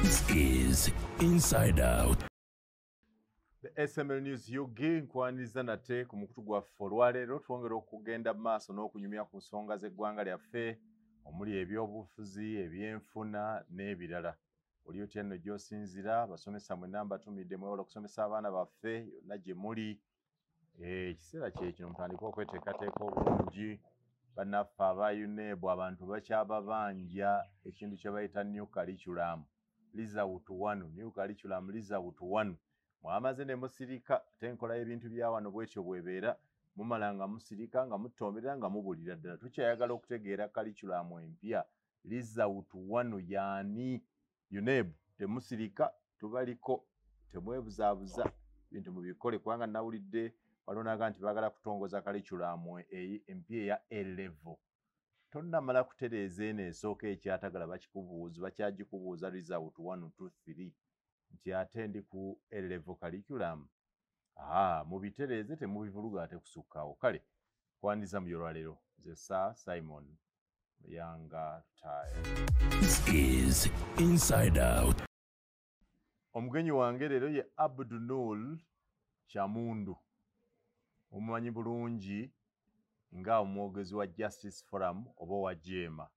This is Inside Out. The SML News UG nkwaniriza nate ku mukutu gwaffe olwaleero. Twongera okugenda mu maaso n'okunyumya ku nsonga z'eggwanga lyaffe omuli ebyobufuzi, ebyenfuna n'ebirala. Oli otya nno gy'osinzira? Abasomesa mwenna mbatumidde, mwewala okusomesa abaana baffe yonna gye muli. Ekiseera kye kino mutandike okweteekateeka obulungi. Bannaffe aba UNEB, abantu bakyababanja ekintu kye bayita new curriculum. Result one, new curriculum result one. Mwamaze ne musirika, ate enkola y'ebintu bya wano bwetyo bw'ebeera, mumala nga musirika nga mutomberera nga mubulira ddala. Tukyayagala okutegeera curriculum empya, result one y'ani? UNEB temusirika, tubaliko, temwebuzaabuza, bintu mubikole, kubanga nawulidde waliwo n'agamba nti baagala kutongoza curriculum empya eya A level. Tonnamala kutereeza eno esooka ekyatagala, bakikubuuza, bakyagikubuuza result 1 2 3 nti ate ndi ku A level curriculum. Mubitereeze, temubivuluga ate kusukkawo. Kale kwaniriza mu byolwaleero, nze Sir Simon Yanga Taya. This is Inside Out. Omugenyi wange leero ye Abdunul Kyamundu, omumanyi bulungi nga omwogezi wa Justice Forum oba owa JEEMA,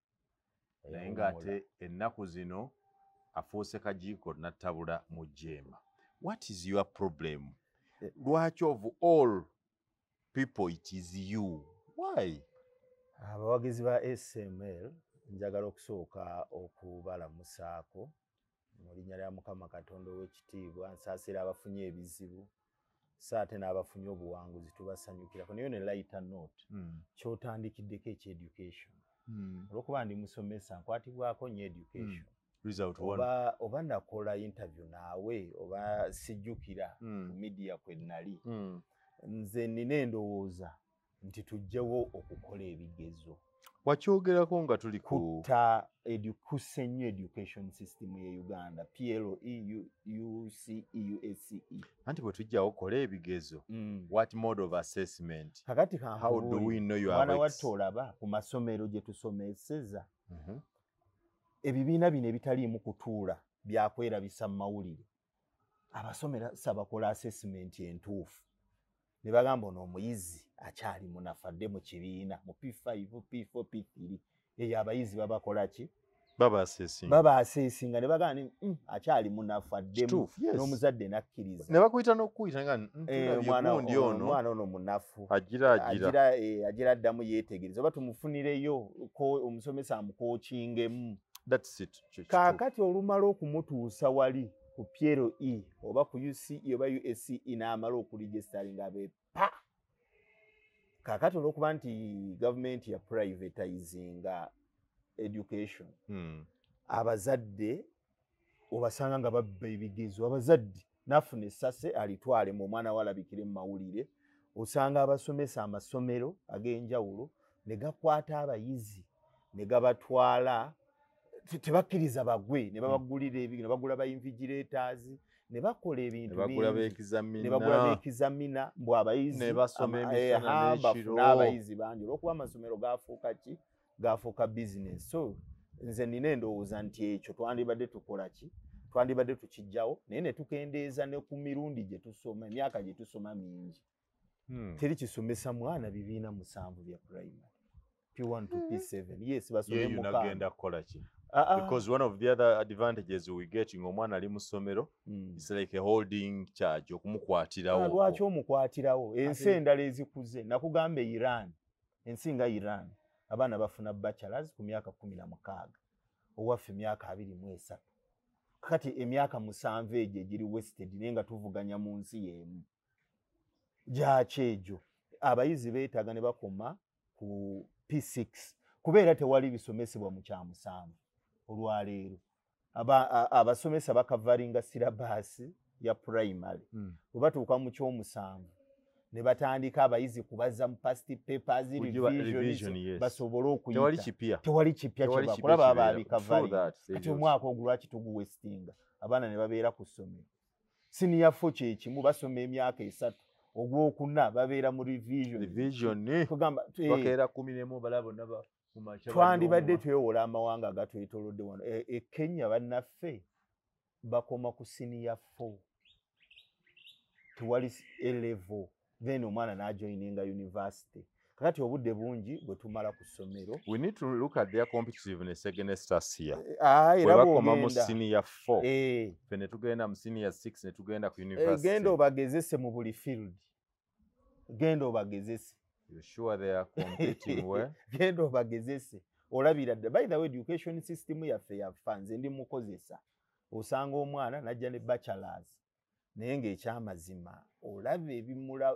naye ng'ate ennaku zino afuuse kajiiko nattabula mu JEEMA. What is your problem? Lwaki of all people it is you? Why? Abawagizi ba SML, njagala okusooka okubalamusaako mu linnya lya Mukama Katonda ow'ekitiibwa. Nsaasira abafunye ebizibu, so ate n'abafunye obuwanguzi tubasanyukirako. Naye ne lighter note, kyotandikiddeko eky'education, olw'okuba ndi musomesa nkwatibwako nnyo education. Result one. Oba nakola interview naawe oba sijjukira ku media kwe nali, nze nina endowooza nti tujjewo okukola ebigezo. Wakyogerako nga tuli ku kutta kussa ennyo education system ye Uganda, PLE, UCE, USCE. Anti bwe tujjawo okukola ebigezo, what mode of assessment? Kakati How do we know you are mwana wattu, olaba ku masomero gye tusomeseza, ebibiina bino ebitaliimu kutuula byakwerabisa mu mawulire, abasomesa bakola assessment entuufu ne bagamba ono omuyizi akyali munafu, adde mu kibiina mu P5, P4, P3. Eyo abayizi babakola ki? Baba assessing. Baba assessinga ne bagamba nti, akyali munafu, addemu." Kituufu, yes. N'omuzadde n'akkiriza. Ne bakuyita n'okukuyita nga tulabye gundi ono. Omwana ono munafu. Agira, agira. Agira addamu yeetegereza oba tumufunireyo ko omusomesa amukookingemu. That's it. Kye kituufu. Kaakati olumala okumutuusa wali ku PLE oba ku UCE oba USCE n'amala okuregisteringa abe pa. Kaakati olw'okuba nti gavumenti ya privatizinga education, abazadde obasanga nga babba ebigezo. Abazadde n'afuna essase alitwale mu omwana we alabikire mu mawulire. Osanga abasomesa amasomero ag'enjawulo ne gakwata abayizi ne gabatwala, tebakkiriza bagwe, ne babagulira ne bagula ba invigilators, ne bakola ebintu Ne bagula bingi. b'examiner. Ne bagula b'examiner, mbu abayizi Ne basoma emisana n'ekiro. Bafuna abayizi bangi olw'okuba amasomero gaafuuka ki? Gaafuuka business. So nze nina endowooza nti ekyo twandibadde tukola ki? Twandibadde tukiggyawo, naye ne tukendeeza ne ku mirundi gye tusoma, emyaka gye tusoma mingi. Teri kisomesa mwana bibiina 7 bya primary, P1 to P7. Yes, basome Ye mukaaga. Unagenda kukola ki? Because one of the other advantages we getting, omwana ali mu ssomero, it's like a holding charge okumukwatirawo. Lwaki omukwatirawo? Ensi Ate endala ezikuze, nakugamba Iran, ensi nga Iran, abaana bafuna bachelors ku myaka 16, owaffe emyaka 23. Kati emyaka 7 egyo egiri wasted, naye nga tuvuganya mu nsi y'emu. Gyaki egyo? Abayizi beetaaga ne bakoma ku P6, kubeera tewali bisomesebwa mu kyamusanvu olwaleero. Abasomesa bakavaringa syllabus ya primary. Bwe batuuka mu kyomusanvu ne batandika abayizi kubaza mu past papers, Kujiba revision, revision, yes. basobole okuyita. Tewali kipya. Tewali kipya Tewali kye kipya bakola, baba kibeera. babikavaringa. True that, Kati serious. omwaka ogwo lwaki tuguwestinga? Abaana ne babeera ku ssomero. Senior 4 kyekimu, basoma emyaka 3, ogwokuna babeera mu revision. Revision. Kugamba bakeera 11 balaba bonna mu makya. Twandibadde twewola amawanga agatwetoolodde wano. E Kenya bannaffe bakoma ku senior 4, tewali A level, then omwana n'ajoininga university. Kakati obudde bungi bwe tumala ku ssomero. We need to look at their competitiveness against us here. Era Bwe bakoma mu bw'ogenda senior 4, ffe ne tugenda mu senior 6, ne tugenda ku university. Genda obagezese mu buli field, genda obagezese. You sure they are competing well? Genda obagezese olabira dda. By the way, education system yaffe yafa. Nze ndi mukozesa, osanga omwana najja ne bachelors, naye ng'ekyamazima olaba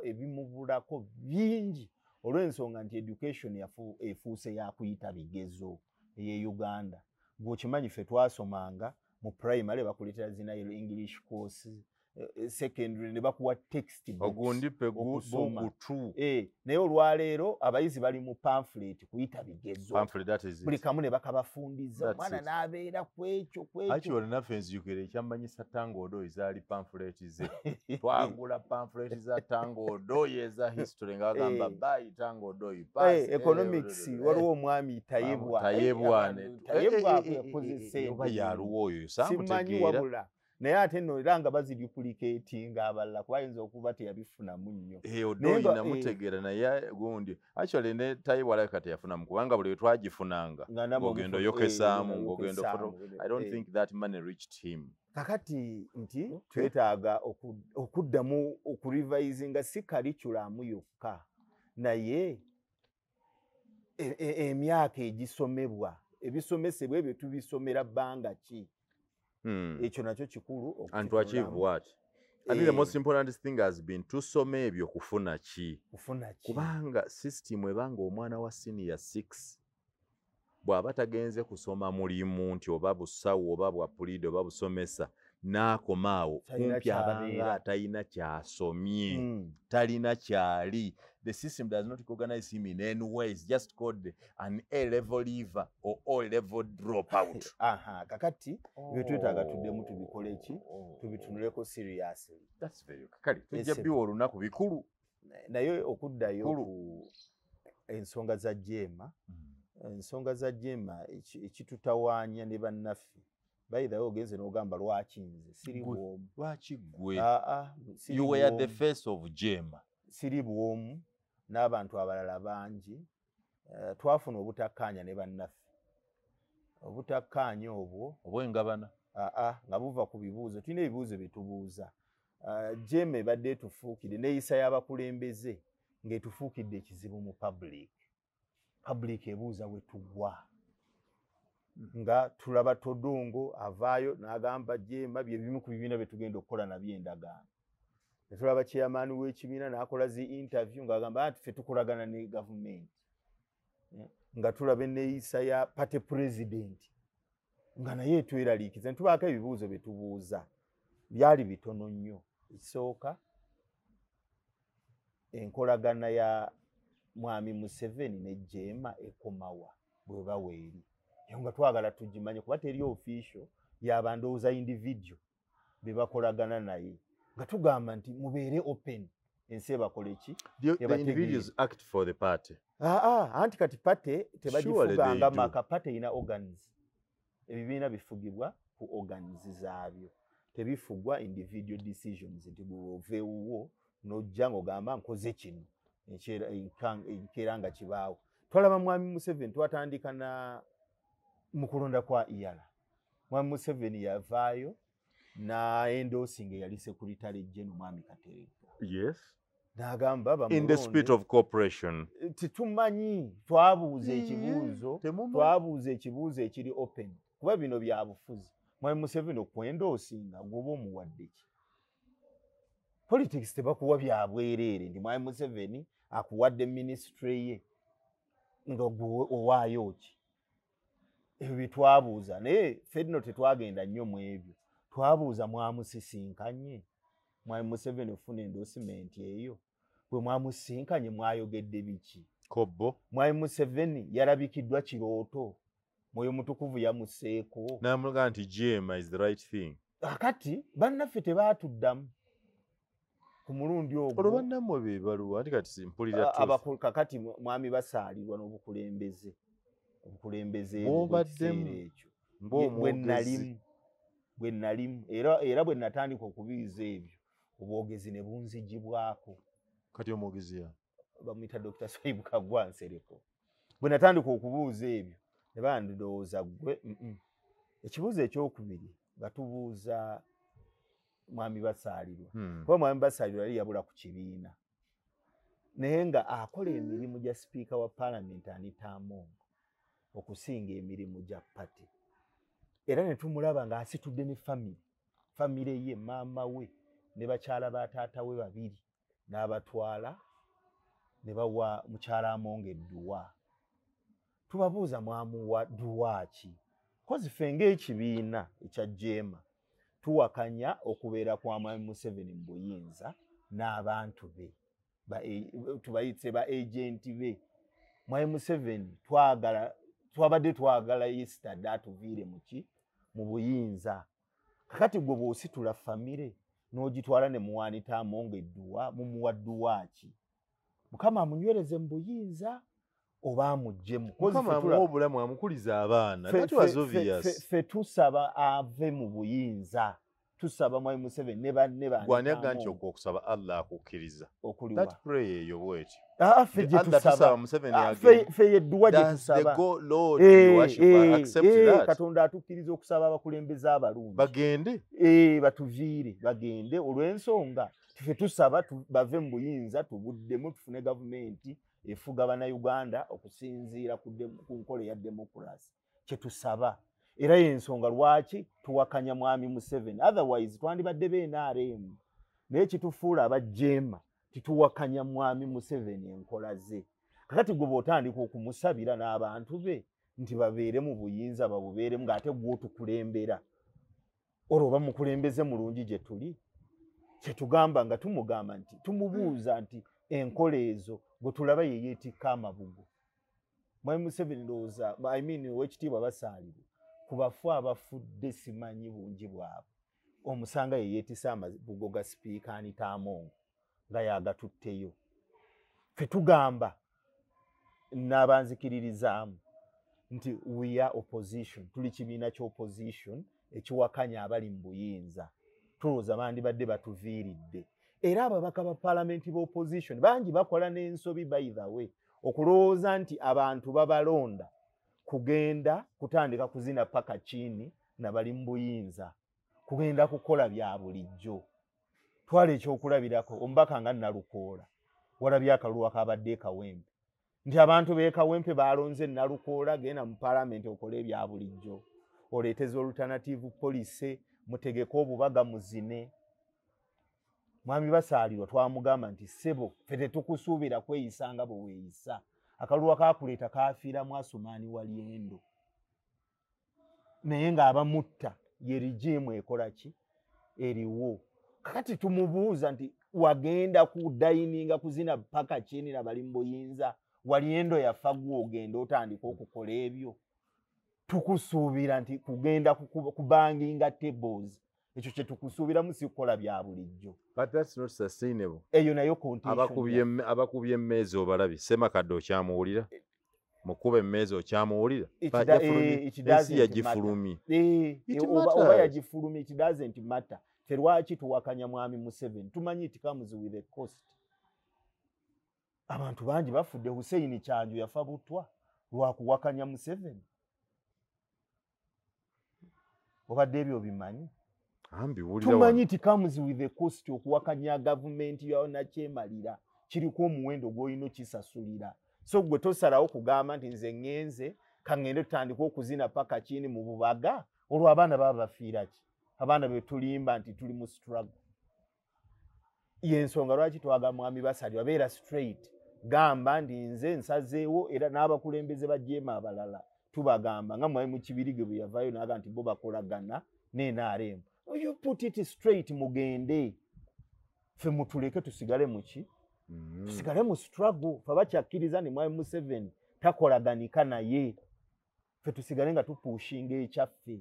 ebimubulako bingi, olw'ensonga nti education efuuse yakuyita bigezo ey'e Uganda. Gweokimanyi ffe twasomanga mu primary bakuleetera zina English course, secondary ne bakuwa text books Ogundi pe okusoma. Bukutu. Naye olwaleero abayizi bali mu pamphlet, kuyita bigezo. Pamphlet, that is Buli it. kamu ne bakabafundiza. That's Omwana it. n'abeera ku ekyo ku ekyo. Actually, naffe nzijukira ekyamanyisa Tanga Odoi zaali pamphlet ze. Twagula pamphlet za Tanga Odoi eza history nga bagamba buy Tanga Odoi, pass, Economics, waliwo omwami Tayebwa. Tayebwa Tayebwa yakozesa oba ente. Yaluwa oyo Simanyi. saamutegeera. Wabula naye ate nno era nga baziduplicatinga abalala, kuba ayinza okuba teyabifunamu nnyo. Odoi Naye namutegeera, naye gundi actually ne Tayebwa alabika teyafunamu, kubanga buli lwe twagifunanga Nga namwe ng'ogenda ng'ogenda oyokesaamu, ng'ogenda oyokesaamu, I don't think that money reached him. Kakati nti twetaaga okuddamu okurevisinga si curriculum yokka, naye emyaka egisomebwa, ebisomesebwa ebyo tubisomera bbanga ki? Ekyo nakyo kikulu And to achieve okukitunulamu. what? I think the most important thing has been tusome ebyo kufuna ki? Kufuna ki? Kubanga system ebanga omwana wa senior 6 bw'aba tagenze kusoma mulimu nti oba busawo oba bwa puliida oba busomesa, n'akoma awo, Talina kumpi abanga ky'abeera. Talina kyasomye, talina kyali. The system does not recognize him in any way. It's just called an A level leaver or O level dropout. Aha, kakati ebyo twetaaga tuddemu tubikole ki? Tubitunuleko seriously. That's very, kale tujja Yes, biwa olunaku bikulu. Naye okuddayo Kulu. ku ensonga za JEEMA, ensonga za JEEMA ekitutawaanya ne bannaffe, by the way, ogenze n'ogamba lwaki nze siri Gwe. bwomu. Lwaki gwe? Aa, siri You were the bwomu. face of JEEMA. Siri bwomu, n'abantu abalala bangi. Twafuna obutakkaanya ne bannaffe. Obutakkaanya obwo obwengabana aa, nga buva ku bibuuzo. Tulina ebibuuzo bye tubuuza. JEEMA ebadde etufuukidde neeyisa y'abakulembeze ng'etufuukidde ekizibu mu public. Public ebuuza we tugwa, nga tulaba Todwong avaayo n'agamba JEEMA bye bimu ku bibiina bye tugenda okukola nabyo endagaano, ne tulaba chairman w'ekibiina n'akola zi interview ng'agamba nti ffe tukolagana ne gavumenti. Nga tulaba enneeyisa ya party president nga naye etweraliikiriza, ne tubaako ebibuuzo bye tubuuza. Byali bitono nnyo. Ekisooka, enkolagana ya mwami Museveni ne JEEMA ekomawa bweba weeri? Eyo nga twagala tugimanye, kuba teri official, yaba ndowooza individual be bakolagana naye, nga tugamba nti mubeere open, ensi ebakole ki? The individuals act for the party. Aa, anti kati party tebagifuganga maka. Party erina organs. Ebibiina bifugibwa ku organs zaabyo, tebifugwa individual decisions nti ova ewuwo n'ojja ng'ogamba nkoze kino, enkeera nga kibaawo. Twalaba mwami Museveni, twatandika na mu kulonda kwa EALA, mwami Museveni yavaayo na endorsinga eyali secretary general mwami Kateregga. N'agamba In the spirit of cooperation. Tetumanyi, twabuuza ekibuuzo, twabuuza ekibuuzo ekiri open, kuba bino bya bufuzi. Mwami Museveni okwendorsinga gwoba omuwadde ki? Politics tebakuwa bya bwereere nti mwami Museveni akuwadde ministry ye nga gwe owaayo ki? Ebyo bye twabuuza, naye ffe nno tetwagenda nnyo mu ebyo. Twabuuza, mwamusisinkanye mwami Museveni ofuna endorsement eyo? Bwe mwamusisinkanye mwayogedde biki? Kobo. Mwami Museveni yalabikiddwa kirooto? Mwoyo Mutukuvu yamuseeko? Namulaga nti JEEMA is the right thing. Akati bannaffe tebaatuddamu ku mulundi ogwo. Olwo bannammwe be baluwa? Ati kati mpulira truth. Kakati mwami Basaalirwa n'obukulembeze, obukulembeze bw'obaddemu ekyo bwe nalimu, era bwe natandika okubiiza ebyo, obwogezi ne bunzigibwako. Kati omwogezi ya bamuyita Dr. Swaibu Kaggwa Nsereko. Bwe natandika okubuuza ebyo ne bandowooza ggwe. Ekibuuzo ekyokubiri nga tubuuza mwami Basaalirwa, kuba mwami Basaalirwa yali yabula ku kibiina, naye nga akola emirimu gya sipiika wa paalamenti Anita Among okusinga emirimu gya party, era ne tumulaba ng'asitudde ne famire ye, maama we ne bakyala ba taata we babiri, n'abatwala ne bawa mukyala Among edduwa. Tubabuuza mwamuwa dduwa ki? Kozi ffe ng'ekibiina ekya JEEMA tuwakanya okubeera kwa mwami Museveni mu buyinza n'abantu be, tubayitse ba agenti be. Mwami Museveni twagala, twabadde twagala yesterday atuviire muki mu buyinza. Kakati gwe bw'ositula famire n'ogitwala ne muwaanita Among edduwa, mumuwa dduwa ki? Mukama amunywereze mu buyinza oba amuggyemu? Mukama amuwe obulamu, amukulize abaana. That was obvious. Ffe tusaba ave mu buyinza, tusaba mwami Museveni ne banne. Gwani aga nti okwo okusaba Allah akukkiriza? That prayer eyo bw'etyo. Ffe gye tusaba, Museveni agende. Ffe yedduwa gye tusaba. Does the God Lord you worship accept that? Katonda atukkiriza okusaba abakulembeze abalungi bagende, batuviire bagende, olw'ensonga ffe tusaba bave mu buyinza, tubuddemu tufune gavumenti efuga bannayuganda okusinziira ku nkola eya demokurasi, kye tusaba. Era y'ensonga lwaki tuwakanya mwami Museveni. Otherwise twandibadde be NRM, naye kitufuula abajeema tituwakanya mwami Museveni enkola ze. Kakati gwe bw'otandika okumusabira n'abantu be nti babeere mu buyinza, babubeeremu, ng'ate gw'otukulembera, olwo oba mukulembeze mulungi gye tuli? Kyetugamba nga tumugamba nti tumubuuza nti enkola ezo gwe tulaba ye yeetikka amabugo. Mwami Museveni ndowooza, I mean owekitiibwa Basaalirwa, ku bafu abafudde simanyi bungi bwabwe, omusanga ye yeetisse amabugo ga sipiika Anita Among nga yagatutteyo. Ffe tugamba n'abanzikiririzaamu nti we are opposition, tuli kibiina ky'opposition ekiwakanya abali mu buyinza. Tulowooza bandibadde batuviiridde. Era ababaka ba paalamenti b'opposition bangi bakola n'ensobi, by the way, okulowooza nti abantu babalonda kugenda kutandika kuzina paka chini nabali mu buyinza, kugenda kukola bya bulijjo. Twala ekyokulabirako omubaka nga Nalukoola, walabye akalulu akabadde e Kawempe, nti abantu b'e Kawempe balonze Nalukoola, genda mu paalamenti okole ebya bulijjo, oleeteze alternative policy, mutegeke obubaga muzine. Mwami Basaalirwa twamugamba nti ssebo, ffe tetukusuubira kweyisa nga bwe weeyisa. Akalulu akaakuleeta kaafiiramu Asumaani Walyendo, naye ng'abamutta ye rigimu ekola ki eriwo. Kakati tumubuuza nti wagenda ku dayininga kuzina paka chini na bali mu buyinza, Walyendo yafa gwe ogenda otandika okukola ebyo? Tukusuubira nti kugenda kubanginga tables, ekyo kye tukusuubiramu, si kukola bya bulijjo. But that's not sustainable. Eyo nayo contention. Abakubye emmeeza obalabye, Ssemakadde okyamuwulira, mukuba emmeeza okyamuwulira, ensi yagifulumye. Oba yagifulumye, it doesn't matter. Ffe lwaki tuwakanya mwami Museveni? Tumanyi it comes with a cost. Abantu bangi bafudde. Hussein Kyanjo yafa butwa lwakuwakanya Museveni. Obadde ebyo obimanyi? Tumanyi it comes with a cost okuwakanya gavumenti yonakyemalira, kiriko omuwendo gw'olina okisasulira. So gwe tosalawo kugamba nti nze ŋŋenze kaŋŋende tutandike okuzina paka kini mu bubaga, olwo abaana baba bafiira ki? Abaana be tulimba nti tuli mu struggle. Yensonga lwaki twagala mwami Basalirwa babeera straight, gamba nti nze nsazeewo, era n'abakulembeze ba JEEMA abalala tubagamba nga mwami Mukibirige bwe yavaayo n'agamba nti bo bakolagana ne NRM. You put it straight, mugende, ffe mutuleke tusigale muki, tusigale mu struggle. Ffe abakyakkiriza ne mwami Museveni takolaganika naye, ffe tusigale nga tupushinga ekyaffe.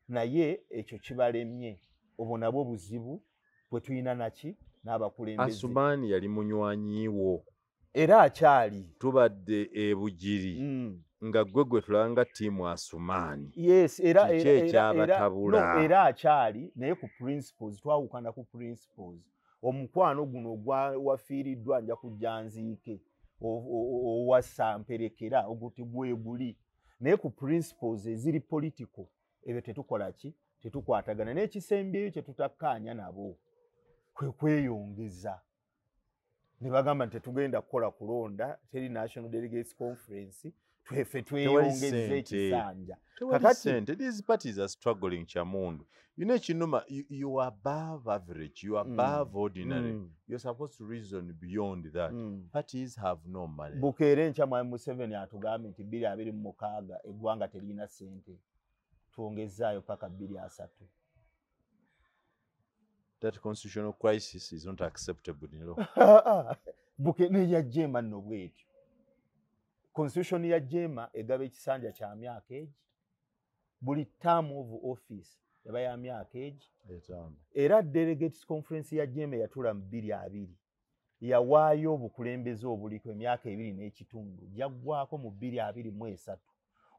Naye ekyo kibalemye. Obwo nabwo buzibu bwe tulina naki n'abakulembeze. Asumaani yali munywanyi wo. Era akyali. Tubadde e Bugiri. Nga gwe tulanga ttiimu Asumaani. Yes, era akyali, naye ku principles twawukana ku principles. Omukwano guno wafiiriddwa nja kujja nziike owasamperekera oguti gwe guli. Naye ku principles eziri political ebyo tetukola ki? Tetukwatagana. N'ekisembyeyo kye tutakkaanya nabo kwe kweyongeza. Ne bagamba nti tetugenda kukola kulonda, teri National Delegates Conference, twefe tweyongeze ekisanja. Kakati these parties are struggling, Chamundu. You know, Chinuma, you are above average, you are above ordinary. You're supposed to reason beyond that. Parties have no money. Bukeere nkya Mwami Museveni atugambye nti 2026 eggwanga terina ssente. Tuongezaayo paka 2030. That constitutional crisis is not acceptable in law. Bukeere ya JEEMA nno bw'etyo. Constitution ya JEEMA egaba ekisanja kya myaka egi. Buli term of office eba ya myaka egi. Era Delegates Conference ya JEEMA yatula mu 2020. Yawaayo obukulembeze obuliko emyaka 2.5. Yaggwako mu 2023.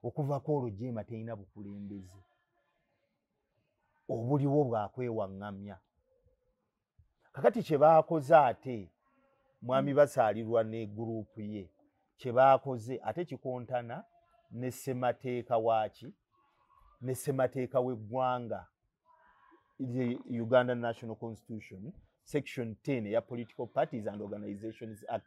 Okuva ku olwo JEEMA terina bukulembeze. Obuliwo bwakwewaŋŋamya. Kakati kye baakoze ate Mwami Basaalirwa ne gurupu ye kye baakoze ate kikontana ne ssemateeka waaki, ne ssemateeka w'eggwanga, the Uganda National Constitution section 10 ya Political Parties and Organizations Act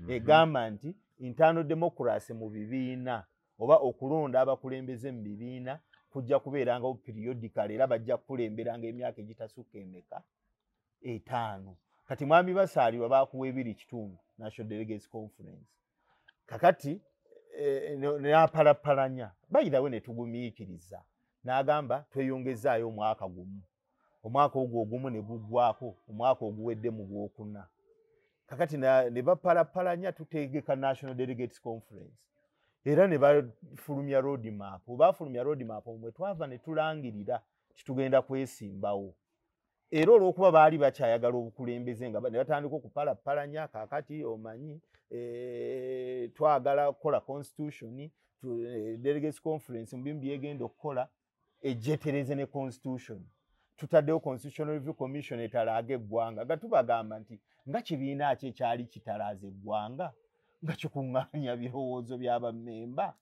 egamba nti internal democracy mu bibiina oba okulonda abakulembeze mu bibiina kujja kubeerangawo periodically, era bajja kukulemberanga emyaka egitasukka emeka 5. Kati Mwami Basaalirwa baakuwa 2.5 National Delegates Conference. Kakati n'apalapalanya bayirawe ne tugumiikiriza n'agamba tweyongezaayo omwaka gumu, omwaka ogwo ogumu ne guggwako, omwaka oguwedde mu gwokuna. Kakati ne bapalapalanya tutegeka National Delegates Conference era ne bafulumya roadmap. Bafulumya roadmap omwe twava ne tulangirira titugenda kwesimbawo. Era olw'okuba baali bakyayagala obukulembeze nga ne batandika okupalapalanya, kaakati omanyi twagala kukola constitution, delegates conference mu bimu byegenda okukola ejjetereze ne constitution. Tutaddewo Constitutional Review Commission etalaaga eggwanga, nga tubagamba nti nga kibiina ki ekyali kitalaaza eggwanga nga kikuŋŋaanya birowoozo by'abammemba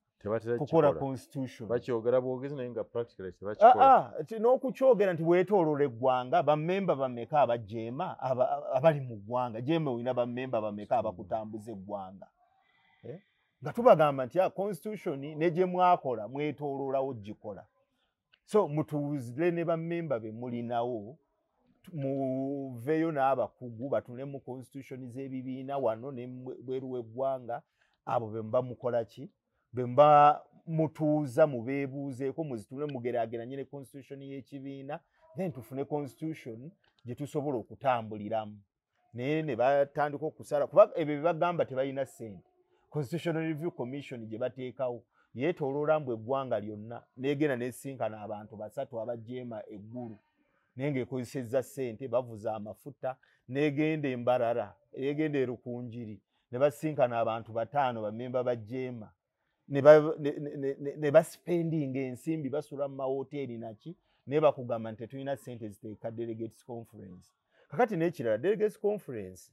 kukola constitution. Bakyogera bwogezi naye nga practically tebakikola. N'okukyogera nti weetooloola eggwanga, bammemba bameka aba JEEMA abali mu ggwanga, JEEMA olina bammemba bameka abakutambuza eggwanga. Nga tubagamba nti constitution ne gye mwakola mwetooloolawo gikola. So mutuuzire ne bammemba be mulinawo, muveeyo n'abakugu batule mu constitution z'ebibiina wano ne bweru w'eggwanga, abo be muba mukola ki? Bwe muba mutuuza mubeebuuzeeko muzitule mugeraageranye ne constitution y'ekibiina, then tufune constitution gye tusobola okutambuliramu. Naye ne batandika okusala kuba ebyo bye bagamba tebalina ssente. Constitutional Review Commission gye bateekawo yeetooloola mbu eggwanga lyonna, n'egenda n'esinkana abantu 3 aba JEEMA eggulu, naye ng'ekozesezza ssente, bavuza amafuta, n'egenda e Mbarara, egenda e Rukunjiri, ne basinkana abantu 5 bammemba ba JEEMA, ne baspendinga ensimbi, basula mu mawoteeri naki, naye bakugamba nti tetulina ssente ziteeka Delegates Conference. Kakati n'ekirala, Delegates Conference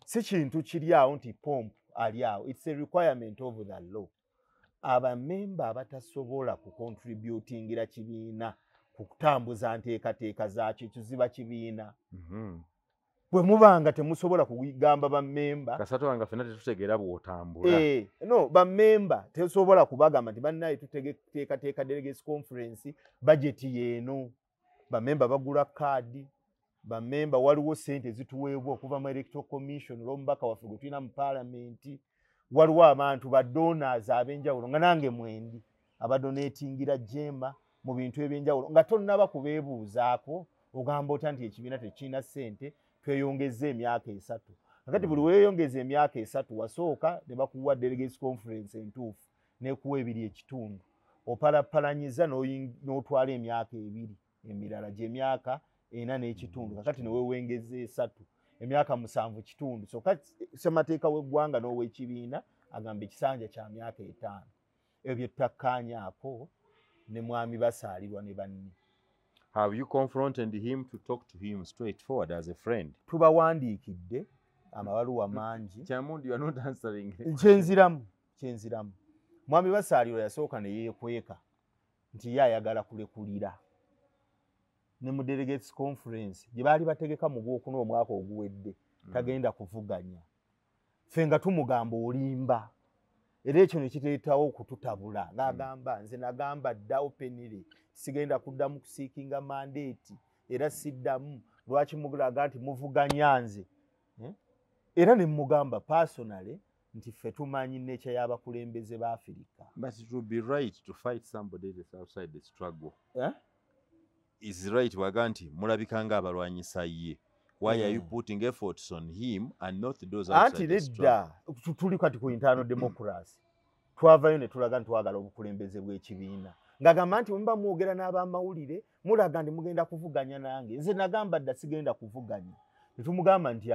si kintu kiri awo nti pomp ali awo, it's a requirement of the law. Abamemba abatasobola kucontributingira kibiina kutambuza nteekateeka zaakyo, ekyo ziba kibiina. Bwe mubanga temusobola kugamba bammemba, kasatu wanga ffenna tetutegeera bw'otambula. No, bammemba tesobola kubagamba nti bannaye tuteekateeka Delegates Conference, budget yeeno, bammemba bagula kaadi, bammemba waliwo ssente zituweebwa okuva mu Electoral Commission olw'omubaka waffe gwe tulina mu paalamenti, waliwo abantu ba donors ab'enjawulo nga nange mwendi abadonatingira JEEMA mu bintu ebyenjawulo, nga tonnaba kubeebuuzaako ogamba otya nti ekibiina tekirina ssente, tweyongeze emyaka 3. Kakati buli weeyongeza emyaka 3 wasooka ne bakuwa Delegates Conference entuufu n'ekuwa 2.5. Opalapalanyiza n'otwala emyaka 2 emirala gy'emyaka 4.5, kakati newewengeza 3, emyaka 7.5. So kati ssemateeka w'eggwanga n'ow'ekibiina agamba ekisanja kya myaka 5. Ebyo bye tutakkaanyaako ne mwami Basaalirwa ne banne. Have you confronted him to talk to him straightforward as a friend? Tubawandiikidde amabaluwa mangi. Kyamundi, you are not answering. Kyenziramu. Mwami Basaalirwa yasooka ne yeekweka nti ye ayagala kulekulira. Ne mu delegates conference gye baali bategeka mu gwokuna omwaka oguwedde, tagenda kuvuganya. Ffe nga tumugamba olimba. Era ekyo ne kireetawo okututabula. Ng'agamba nze nagamba dda openly, sigenda kuddamu kuseekinga mandate, era siddamu, lwaki mugulaga nti muvuganya nze? Era ne mugamba personally nti ffe tumanyi nature y'abakulembeze ba Afirika. But it would be right to fight somebody else outside the struggle. Eh? Is right waga nti mulabika ng'abalwanyisa ye. Why are you putting efforts on him and not those outside Anti the struggle? nedda, tuli kati ku internal democracy. Twavayo ne tulaga nti twagala obukulembeze bw'ekibiina. Ng'agamba nti muba mwogera n'abamawulire, mulaga nti mugenda kuvuganya nange. Nze nagamba dda sigenda kuvuganya. Ne tumugamba nti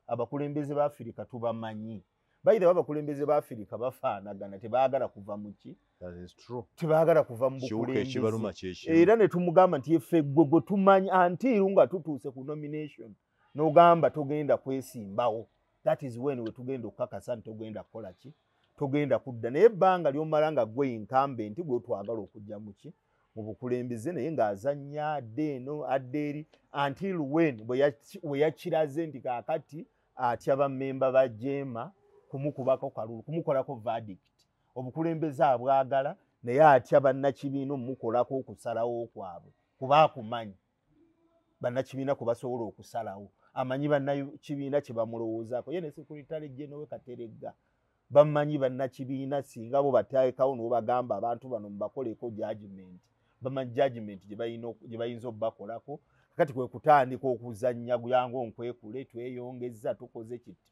abakulembeze ba Afirika tubamanyi. By the way, abakulembeze ba Afirika bafaanagana, tebaagala kuva mu ki? That is true. Tebaagala kuva mu Kiwuka bukulembeze. ekibaluma kye kimu. Era ne tumugamba nti ffe gwe gwe tumanyi until nga tutuuse ku nomination n'ogamba togenda kwesimbawo. That is when we tugenda okukakasa nti togenda kukola ki? Togenda kudda. Naye ebbanga ly'omala nga gwe incumbent gwe twagala okujja mu ki? Mu bukulembeze, naye ng'azannya adde eno adde eri until when bwe yakiraze nti kaakati atya bammemba ba JEEMA kumukubako kalulu, kumukolako verdict. Obukulembeze abwagala naye atya bannakibiina omumukolako okusalawo kwabwe, kuba akumanyi bannakibiina kwe basobola okusalawo, amanyi bannakibiina kye bamulowoozaako. Ye ne Secretary General Kateregga bamanyi bannakibiina, singa bo bateekawo n'obagamba abantu bano mubakoleko judgment, bamanyi judgment gye bayinza obbakolako. Kati kwe kutandika okuzannya guyangu onkwekule, tweyongeza tukoze kiti,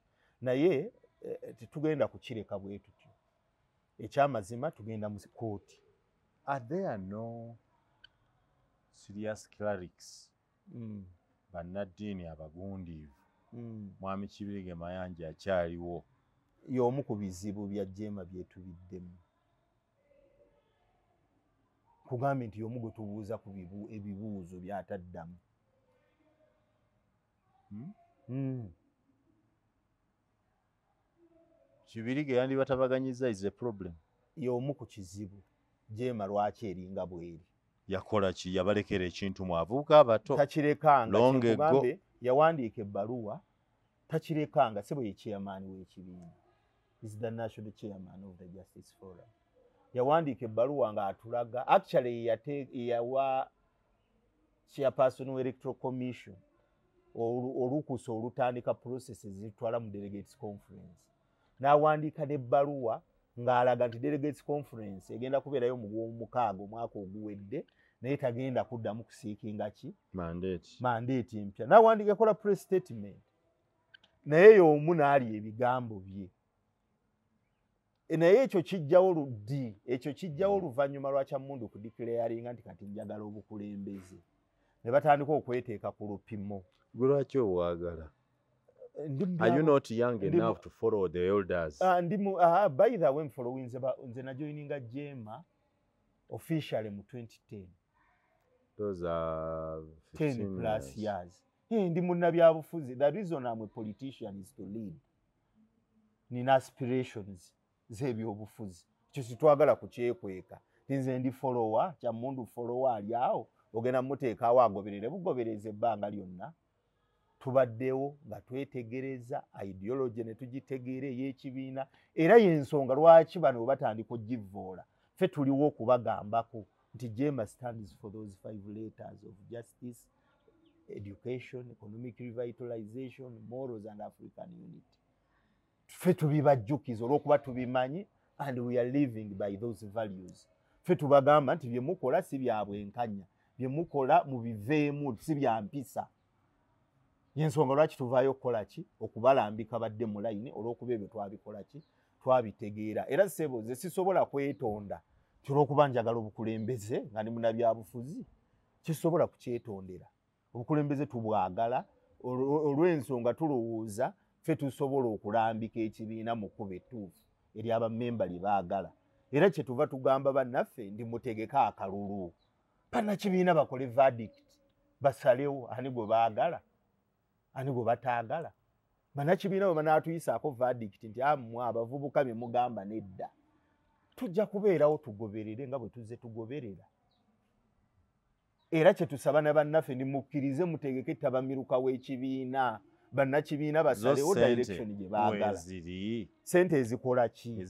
naye tetugenda kukireka bwe tutyo. Ekyamazima tugenda mu kooti. Are there no serious clerics, bannaddiini abagundiivu? Mwami Kibirige Mayanja akyaliwo. Y'omu ku bizibu bya JEEMA byetubiddemu. Kugambye nti y'omu gwe tubuuza ku ebibuuzo by'ataddamu. Kibirige yandibatabaganyiza is a problem. Y'omu ku kizibu JEEMA lwaki eringa bw'eri. Yakola ki? Yabalekera ekintu mu abavubuka abato. Takirekanga. Long ago. Kyenkugambe, yawandiika ebbaluwa, takirekanga. Si bwe ye chairman w'ekibiina, is the national chairman of the Justice Forum. Yawandiika ebbaluwa ng'atulaga actually yawa chairperson wa Electoral Commission olukusa olutandika processes zitwala mu delegates conference. N'awandiika n'ebbaluwa ng'alaga nti delegates conference egenda kubeerayo mu gw'omukaaga omwaka oguwedde, naye tagenda kuddamu kuseekinga ki? Mandate. Mandate empya. N'awandiika, ekola press statement, naye y'omu n'alya ebigambo bye. Naye ekyo kijjawo luddi? Ekyo kijjawo oluvannyuma lwa Kyammundu kudeclaringa nti kati njagala obukulembeze, ne batandika okweteeka ku lupimo. Gwe lwaki obwagala? Ndi mu Are you not young enough to follow the elders? Ndi mu by the way, nfollowing nze najoininga JEEMA officially mu 2010. Those are 10 15 plus years. years. Hey, ndi munnabyabufuzi. The reason I'm a politician is to lead. Nina aspirations z'ebyobufuzi. Ekyo sitwagala kukyekweka. Nze ndi follower, Kyammundu follower ali awo, ogenda muteekawo agoberere bugobereza ebbanga lyonna. Tubaddewo nga twetegereza ideology ne tugitegeera ey'ekibiina, era y'ensonga lwaki bano bwe batandika ogivvoola, ffe tuliwo okubagambako nti JEEMA stands for those 5 letters of justice, education, economic revitalization, morals and African unity. Ffe tubibajjukiza olw'okuba tubimanyi and we are living by those values. Ffe tubagamba nti bye mukola si bya bwenkanya, bye mukola mubiveemu, si bya mpisa. Yensonga lwaki tuvaayo okukola ki? Okubalambika badde mu layini, olw'okuba ebyo twabikola ki? Twabitegeera. Era ssebo, nze sisobola kwetonda. Olw'okuba njagala obukulembeze nga ndi munnabyabufuzi, kisobola kukyetondera. Obukulembeze tubwagala olw'ensonga tulowooza ffe tusobola okulambika ekibiina mu kkubo ettuufu eri abammemba lye baagala. Era kye tuva tugamba bannaffe ndi mutegeke akalulu, bannakibiina bakole verdict, basalewo ani gwe baagala ani gwe bataagala. Bannakibiina bwe banaatuyisaako verdict nti ammwe abavubuka bye mugamba nedda, tujja kubeerawo tugoberere nga bwe tuzze tugoberera. Era kye tusaba ne bannaffe ndi mukkirize mutegeke ttabamiruka w'ekibiina, bannakibiina basalewo direction gye baagala. Sente ezikola ki?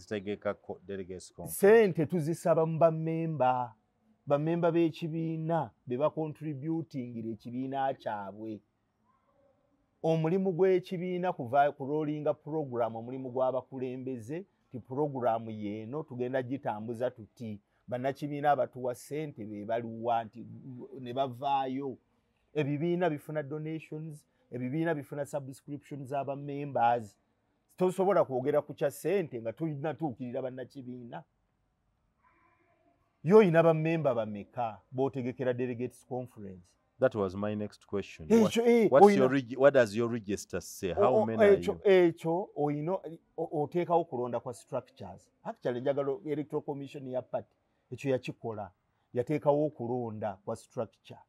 Sente tuzisaba mu bammemba, bammemba b'ekibiina be bacontributingira ekibiina kyabwe. Omulimu gw'ekibiina kuva ku rollinga program, omulimu gw'abakulembeze ti puroguramu yeeno tugenda gitambuza tuti, bannakibiina abatuwa ssente be baliwa nti ne bavaayo. Ebibiina bifuna donations, ebibiina bifuna subscriptions aba members. Tosobola kwogera ku kya ssente nga tolinatuukirira bannakibiina. Yo oyina bammemba bameka b'otegekera delegates conference? That was my next question. What does your register say? How many are you? Ekyo oyina oteekawo kulonda kwa structures. Actually njagala electoral commission ya party ekyo yakikola, yateekawo okulonda kwa structure.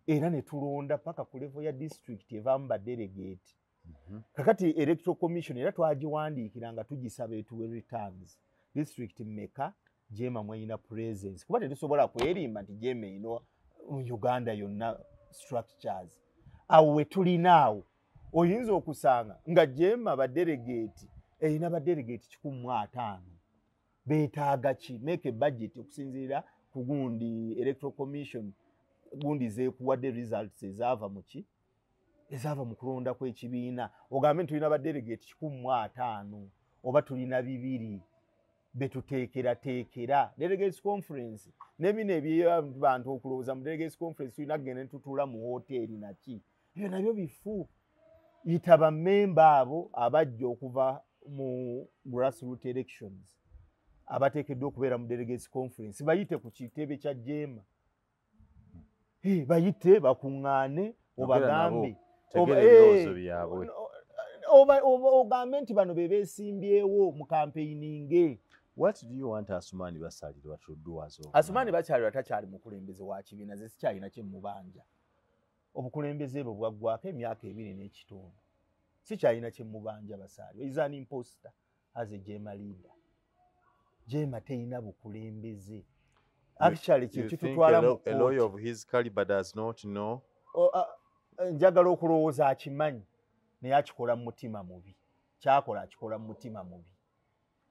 Era ne tulonda paka ku level ya district evaamu ba delegate. Kakati electoral commission era twagiwandiikira nga tugisaba etuwe returns. District mmeka JEEMA mweyina presence, kuba tetusobola kwerimba nti JEEMA erina Uganda yonna structures. Awo we tulina awo oyinza okusanga nga JEEMA badelegate erina badelegate 150, beetaaga ki? Make a budget okusinziira ku gundi electoral commission gundi zeekuwadde results ezaava mu ki, ezaava mu kulonda kw'ekibiina, ogambe nti tulina badelegate 150 oba tulina 200 betuteekerateekera delegates conference. Nebino ebyabantu okulowooza mu delegates conference tulina kugenda ne tutuula mu woteeri naki, ebyo nabyo bifu. Yita bammemba abo abajja okuva mu grassroot elections abateekeddwa okubeera mu delegates conference, bayite ku kitebe kya JEEMA, bayite bakuŋŋaane, obagambe ogambe nti bano be beesimbyewo mu campaigning. What do you want Asumani Basalirwa to do as well? Asumani Basalirwa takyali mukulembeze wa kibiina, nze sikyalina kye mubanja. Obukulembeze bwe bwaggwako emyaka 2.5. Sikyalina kye mubanja Basalirwa. Is an imposter as a JEEMA leader. JEEMA teyina bukulembeze. Actually kye kitutwala mu a lawyer of his caliber does not know. Njagala okulowooza akimanyi naye akikola mu mutima mubi. Kyakola akikola mu mutima mubi.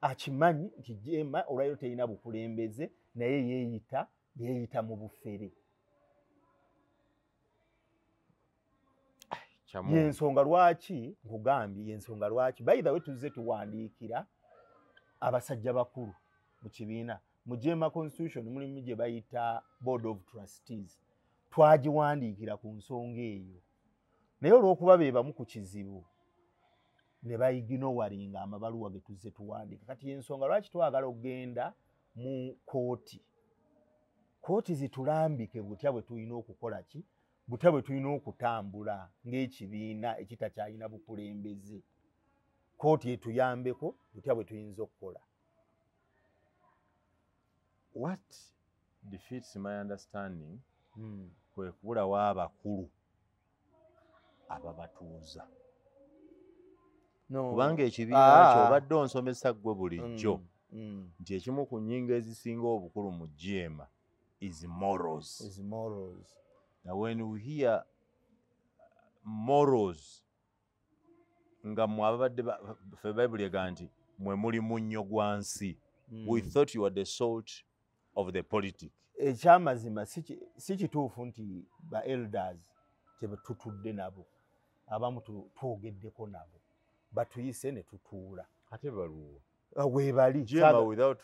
Akimanyi nti JEEMA olwaliro terina bukulembeze, naye yeeyita mu bufere. Yensonga lwaki nkugambye, yensonga lwaki by the way tuzze tuwandiikira abasajja bakulu mu kibiina. Mu JEEMA constitution mulimu gye bayita board of trustees, twagiwandiikira ku nsonga eyo, naye olw'okuba be bamu ku kizibu ne bayignoringa amabaluwa ge tuzze tuwandiika. Kati yensonga lwaki twagala okugenda mu kooti, kooti zitulambike butya bwe tulina okukola ki, butya bwe tulina okutambula ng'ekibiina ekitakyalina bukulembeze. Kooti etuyambeko butya bwe tuyinza okukola. What defeats my understanding kwe kubulawo abakulu ababatuuza. Kubanga ekibiina kyo obadde onsomesa ggwe bulijjo nti ekimu ku nnyingo ezisinga obukulu mu JEEMA is morals. Is morals. Now when we hear morals, nga mmwe ababadde ffe Bayibuli egamba nti mwe muli munnyo gwa nsi. We thought you were the salt of the politic. Ekyamazima si kituufu nti ba elders tetutudde nabo, abamu twogeddeko nabo, batuyise ne tutuula. Ate baluwa? Weebali. JEEMA without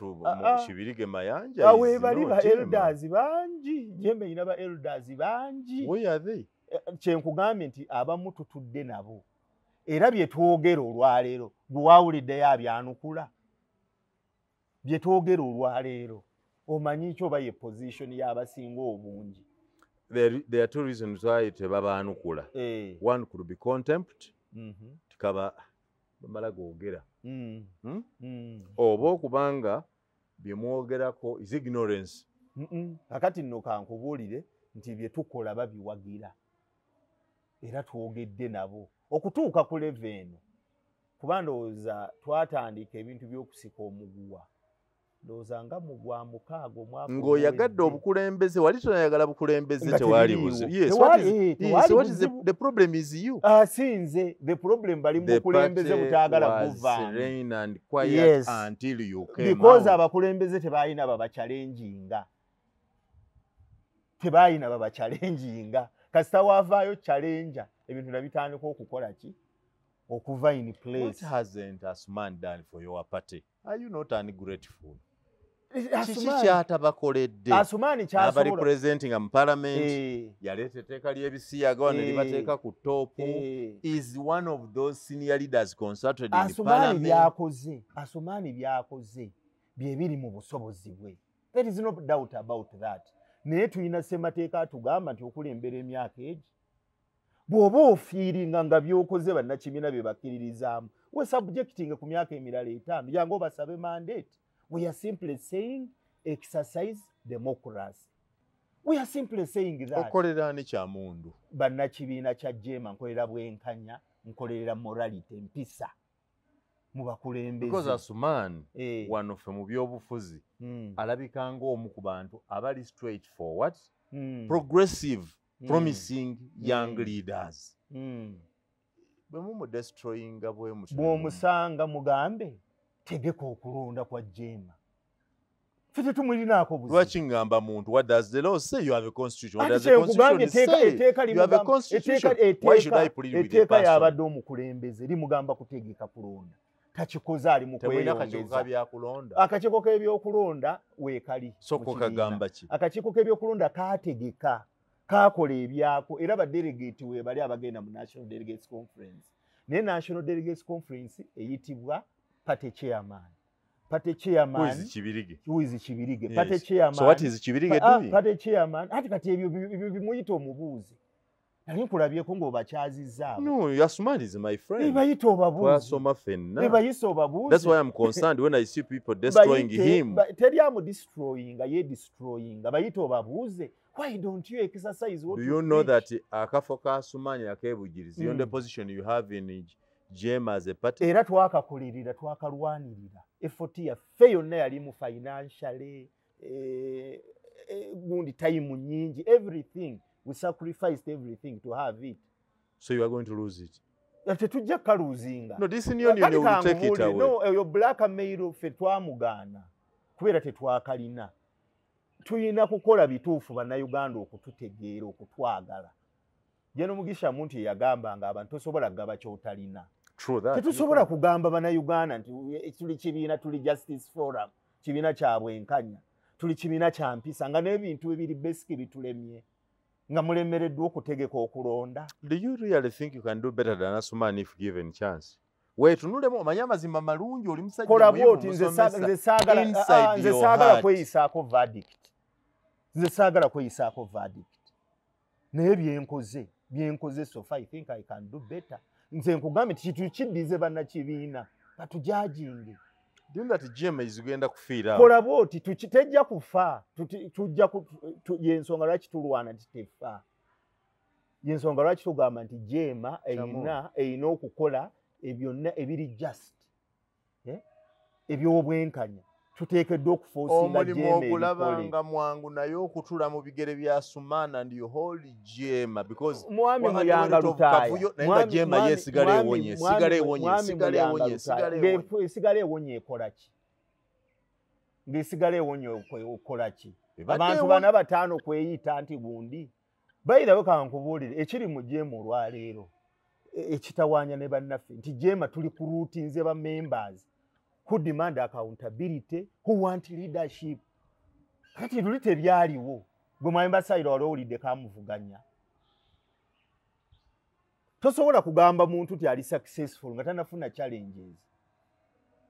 Kibirige Mayanja. Weebali ba elders bangi. JEEMA erina ba elders bangi. Where are they? Kyenkugambye nti abamu tutudde nabo, era bye twogera olwaleero gwe waawuliddeyo abyanukula. Bye twogera olwaleero Omanyi ki oba ye position y'abasinga obungi? There are two reasons why tebabaanukula. One could be contempt, tikaba bamala googera. Oba okubanga bye mwogerako is ignorance. Kakati nno kankubuulire nti bye tukola babiwagira era twogedde nabo okutuuka ku level eno, kuba ndowooza twatandika ebintu by'okusika omuguwa, ndowooza nga mu gwa 6 omwaka ng'oyagadde obukulembeze, wali tonayagala bukulembeze, tewali buzibu. Yes, what is the problem is you. Si nze the problem, bali mu bukulembeze butaagala buvaamu. Yes. Until you came because abakulembeze tebalina babachallenginga, tebalina babachallenginga. Kasita wavaayo challenger, ebintu nabitandika okukola ki, okuva in place. What hasn't Asuman done for your party? Are you not ungrateful? Kiki kyatabakoledde? Asuman kyasobola representing mu parliament, yaleeta etteeka ly'ebisiyaga wano libateeka ku top, is one of those senior leaders consulted in parliament. Byakoze, Asuman byakoze bye biri mu busobozi bwe. There is no doubt about that. Naye tulina ssemateeka atugamba nti okulembera emyaka egi, bw'oba ofiiringa nga by'okoze bannakibiina bye bakkiririzaamu, we subjecting ku myaka emirala 5, jangu obasabe mandate. We are simply saying exercise democracy. We are simply saying that. Okolera ani Kyamundu? Bannakibiina kya JEEMA nkolera bwenkanya, nkolerera morality, empisa mu bakulembeze. Because Asuman wano ffe mu byobufuzi alabika ng'omu ku bantu abali straight forward, progressive, promising young leaders. Bwe mumudestroyinga bwe mutyo, bw'omusanga mugambe tegeka okulonda kwa JEEMA. Ffe tetumulinaako buzibu. Lwaki ngamba muntu? What does the law say? You have a constitution. What does the constitution say? You have a constitution. Why should I plead with the person? Etteeka yabadde omukulembeze limugamba kutegeka kulonda. Takikoze, ali mu kweyongeza. Akakiiko k'ebyokulonda weekali. Soko kagamba ki? Akakiiko k'ebyokulonda kaategeka, kaakola ebyako, era ba delegate we bali abagenda mu National Delegates Conference. Naye National Delegates Conference eyitibwa party chairman. Party chairman. Who is Kibirige? Who is Kibirige? Yes. Party chairman. So what is Kibirige doing? Party chairman. Ati kati ebyo bimuyita omubuuzi. Nali nkulabyeko ng'obakyazizza abo. No, Asuman is my friend. Bayita obabuuzi. Twasoma ffenna. Bayise obabuuzi. That's why I'm concerned when I see people destroying him. Teri amudestroyinga, ye destroyinga. Bayita obabuuze. Why don't you exercise what Do you know that akafo ka Asuman ak'ebugirizi, the only position you have in JEEMA as a party? Era twakakulirira, twakalwanirira. Effort yaffe yonna yali mu financially, gundi time nnyingi, everything. We sacrificed everything to have it. So you are going to lose it? Tetujja kaluzinga. No, this union will take it away. No, eyo blackmail ffe twamugaana kubeera tetwakalina. Tulina kukola bituufu bannayuganda okututegeera, okutwagala. Jeno Mugisha Muntu yagambanga abantu tosobola kugaba ky'otalina. True that. Tetusobola kugamba bannayuganda nti tuli kibiina, tuli Justice Forum, kibiina kya bwenkanya, tuli kibiina kya mpisa, nga n'ebintu ebiri basic bitulemye, nga mulemereddwa okutegeka okulonda. Do you really think you can do better than Asuman if given chance? Weetunulemu omanye amazima malungi, oli musajja Kola bw'oti, nze saagala kweyisaako verdict. Nze saagala kweyisaako verdict. Naye byenkoze so far, I think I can do better. Nze nkugambye nti kintu kiddize bannakibiina batujajinge. Do you know that JEEMA is genda kufiira? Kola bw'oti, tejja kufa, tujja yensonga lwaki tulwana nti tefa. Yensonga lwaki tugamba nti JEEMA erina okukola ebyonna ebiri just, eby'obwenkanya. Tuteekeddwa okuforcinga JEEMA Omulimu ogulaba nga mwangu naye okutula mu bigere bya Asuman and you hold JEEMA because Mwami Muyanga Lutaaya. Naye nga JEEMA ye esigala ewonye, esigala ewonye, esigala ewonye, esigala ewonye. Esigala ewonye ekola ki? Ng'esigala ewonye okola ki? Abantu bana bataano kweyita nti gundi. By the way, kankubuulire ekiri mu JEEMA olwaleero ekitawaanya ne bannaffe nti JEEMA tuli ku routinze ba members who demand accountability, who want leadership. Kati luli tebyaliwo. Gwe Mwami Basairo wali owulidde kamuvuganya. Tosobola kugamba muntu nti ali successful nga tannafuna challenges.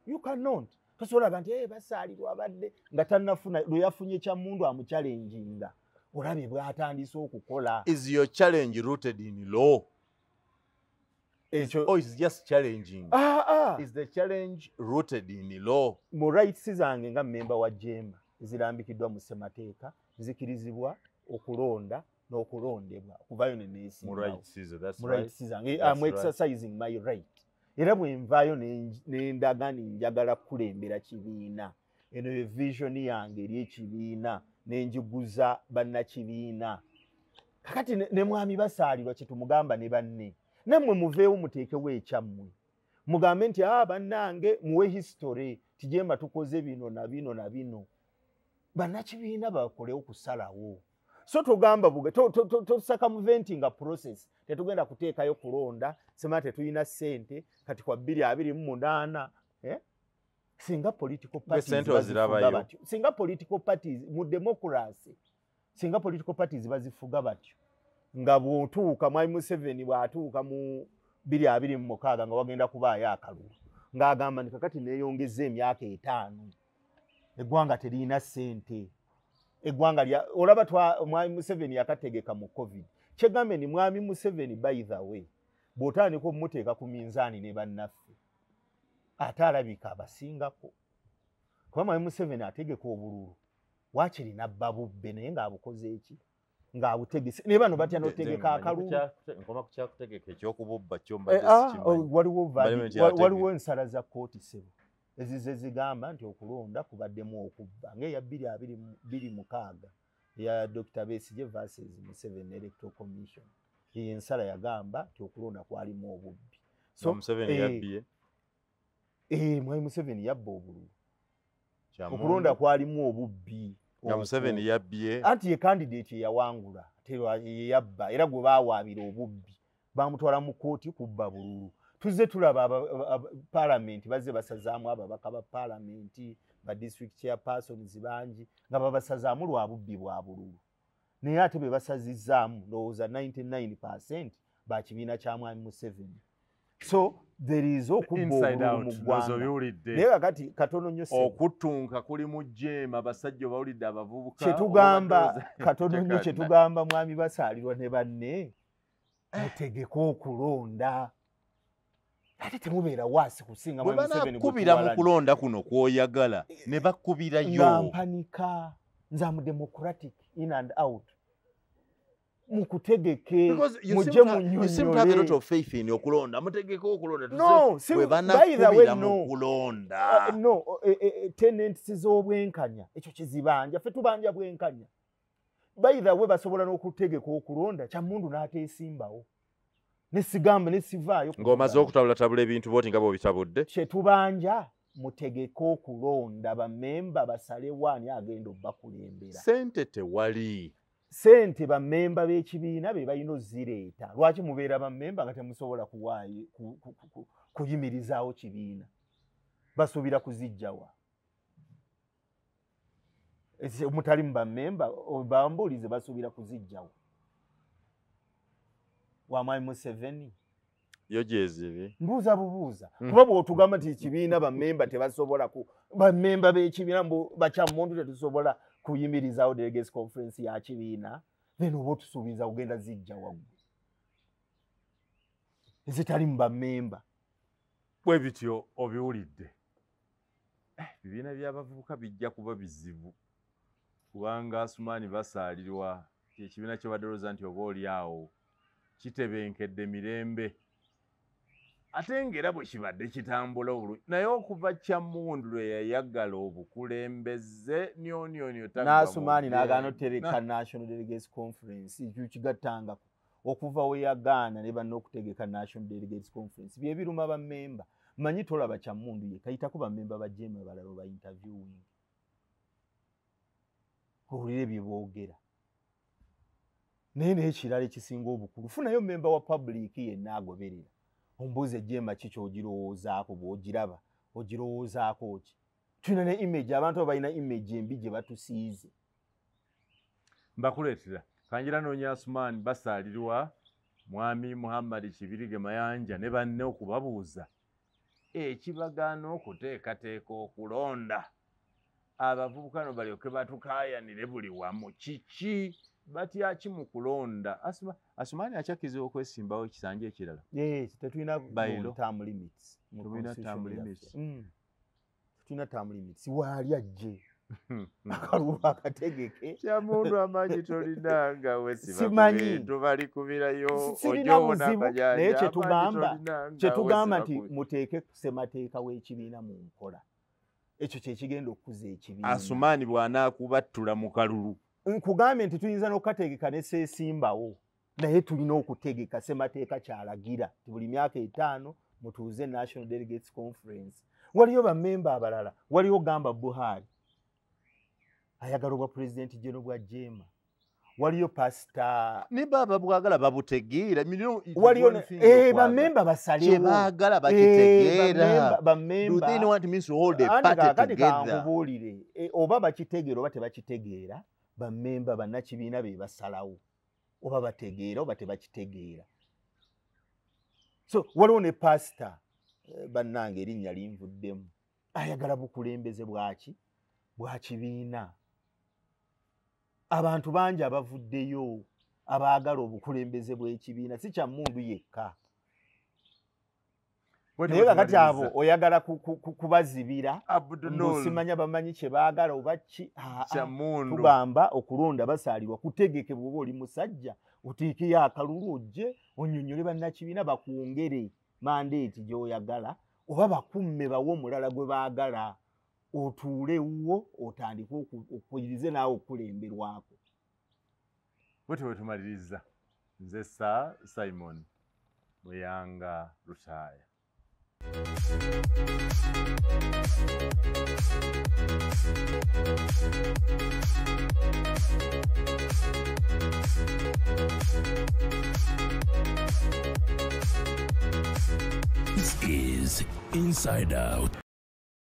You cannot. Tosobola nti Basaalirwa abadde nga tannafuna, lwe yafunye Kyammundu amuchallenginga, olabye bw'atandise okukola. Is your challenge rooted in law? Ekyo Or is just challenging? Ah, ah. Is the challenge rooted in law? Mu rights zange nga memba wa JEEMA ezirambikiddwa mu ssemateeka, nzikirizibwa okulonda n'okulondebwa okuvayo ne Mu neesimbawo. rights zo, that's Mu right. rights zange. That's I'm right. exercising my right. Era bwe nvaayo ne ndaga nti njagala kukulembera kibiina, eno ye vision yange eri ekibiina, nenjiguza bannakibiina. Kakati ne mwami Basaalirwa kyetumugamba ne banne, nammwe muveewo muteekewo ekyammwe, mugambe nti a bannange, muwe history tijemba tukoze bino na bino na bino, bannakibiina bakolewo okusalawo. So togamba buge to circumventing a process. Tetugenda kuteekayo kulonda sema tetulina ssente kati kwa 2028, eh? Singa political parties Ssente bazifuga ozirabayo. batyo, singa political parties mu democracy, singa political parties bazifuga batyo, nga bw'otuuka, mwami Museveni bw'atuuka mu 2026 nga wagenda kubaayo akalulu, ng'agamba nti kakati neeyongeza emyaka 5, eggwanga teriyina ssente, eggwanga lya olaba twa mwami Museveni yakategeka mu COVID. Kyegambe ni mwami Museveni, by the way, bw'otandika omumuteeka ku minzaani ne bannaffe, ate alabika abasingako, kuba mwami Museveni ategeka obululu waakiri nabba bubbe, naye ng'abukoze eki, ng'abutegese, naye bano batya n'otegeka akalulu. Nkoma ku kyakutegeka, ekyokububba kyo Eh, mbadde ah, sikimanyi. waliwo Mbadde nti ategeka. Waliwo ensala za kkooti ssebo ezize zigamba nti okulonda kubaddemu okubba, ng'eya 2026 eya Dr. Besigye versus Museveni Electoral Commission. Eyo ensala yagamba nti okulonda kwalimu obubbi. So Museveni yabbye? Mwami Museveni yabba obululu. Kyamundu. Okulonda kwalimu obubbi. Nga Museveni yabbye? Anti ye candidate eyawangula, ate ye yabba, era gwe baawaabira obubbi, bamutwala mu kkooti kubba bululu. Tuzze tulaba paalamenti bazze basazaamu ababaka ba paalamenti, ba district chairpersons bangi nga babasazaamu lwa bubbi bwa bululu, naye ate be basazizzaamu ndowooza 99% ba kibiina kya mwami Museveni. So there is okubba Inside obululu mu out, ggwanga. ndowooza obiwulidde. Naye kakati katono nnyo ssebo. Okutunka kuli mu JEEMA, abasajja obawulidde, abavubuka. Kyetugamba obadde katono nnyo, Tekadda. kyetugamba mwami Basaalirwa ne banne, mutegeke okulonda, ate temubeera waasi kusinga Bwe mwami Museveni gwe banakubira mu tuwalana. kulonda kuno kw'oyagala ne bakubirayo? Nga mpanika, nze am democratic in and out. Mukutegeke, Because you mujje seem to, you seem to have a lot munnyonnyole. of faith in okulonda. Mutegeke okulonda. No, bwe by the way, banakubira mu no. kulonda. No, tenets z'obwenkanya ekyo kizibanja, ffe tubanja bwenkanya. By the way, basobola n'okutegeka okulonda Kyammundu n'ateesimbawo, nesigamba nesivaayo. Ng'omaze okutabulatabula ebintu bwoti nga bw'obitabudde. Kyetubanja, mutegeke okulonda, bamemba basalewo ani agenda obbakulembera. Sente tewali. Sente bammemba b'ekibiina be balina ozireeta. Lwaki mubeera bammemba nga temusobola kuwaayo kuyimirizaawo kibiina? Basuubira kuzijjawa? Mutali mu bammemba, bambuulize, basuubira kuzijjawa wa mwami Museveni? Yo gyezibi. Mbuuza bubuuza, kuba bw'otugamba nti ekibiina bammemba tebasobola ku bammemba b'ekibiina mbu bakyamuntu tetusobola kuyimirizaawo delegates conference ya kibiina, then oba otusuubiza kugenda zijja waggulu ezitali mu bammemba. Bwe bityo obiwulidde. Ebibiina by'abavubuka bijja kuba bizibu, kubanga Asumaani Basaalirwa, ekibiina kye badolooza nti oba oli awo kitebenkedde mirembe, ate ng'era bwe kibadde kitambula obulungi, naye okuva Kyammundu lwe yayagala obukulembeze nyonyonyo. N'Asumaani n'agaana otereka National Delegates Conference, ekyo kigattangako okuva we yagaana ne banna okutegeka National Delegates Conference, bye biruma bammemba. Manyi tolaba Kyammundu ye kayitako bammemba ba JEEMA balala ba interviewing, owulire bye boogera. Naye n'ekirala ekisinga obukulu, funayo memba wa public yenna agoberera, ombuuze JEEMA ki ky'ogirowoozaako, bw'ogiraba ogirowoozaako ki? Tulina ne image, abantu abo balina image embi gye batusiize. Mbakuleetera kanjira noonya Asumaani Basaalirwa, mwami Muhammad Kibirige Mayanja ne banne okubabuuza. Ekibagaana okuteekateeka okulonda abavubuka no balyoke batukaayanire buli wamu kiki batya ki mu kulonda? Asumani akyakkirizibwa okwesimbawo ekisanja ekirala? Yes, tetulina Bayilo. term limits mu Tetulina constitution term yaffe. limits. Tetulina term limits. Waali ajje akalulu akategeke. Kyamundu amaanyi tolina nga wesiba ku Simanyi. bintu balikubirayo Sirina ojja owona buzibu, akajanja, naye amaanyi kyetugamba tolina nga kyetugamba wesiba nti ku- muteeke ssemateeka w'ekibiina mu nkola. Ekyo kye kigenda okukuza ekibiina. Asumaani bw'anaakubattula mu kalulu. Nkugambye nti tuyinza n'okukategeka ne seesimbawo, naye tulina okutegeka ssemateeka kyalagira nti buli myaka 5 mutuuze National Delegates Conference. Waliyo bammemba abalala, waliwo gamba Buhari ayagala obwa pulezidenti General bwa Jema, waliyo pasita Ne baba bwagala babutegeera. Waliyo bammemba basalewo kye baagala bakitegeera. Do Bammemba they know what it means to hold a Anti party kaakati together? kankubuulire, oba bakitegeera oba tebakitegeera, bammemba bannakibiina be basalawo oba bategeera oba tebakitegeera. So waliwo ne pasita, bannange erinnya linvuddemu, ayagala bukulembeze bwaki bwa kibiina. Abantu bangi abavuddeyo abaagala obukulembeze bw'ekibiina, si kya mundu yekka. Naye kakati abo oyagala kubazibira Abdunul simanya bamanyi kye baagala oba ki. Kyamundu. Tugamba okulonda basaalirwa kutegeke. Bw'oba oli musajja oteekeyo akalulu ojje onnyonnyole bannakibiina bakwongere mandeeti gy'oyagala oba bakumme bawe omulala gwe baagala, otuule wuwo otandike okuyirize naawe okukulemberwako. Bwetyo bwe tumaliriza. Nze Sir Simon Buyanga Lutaaya. This is Inside Out.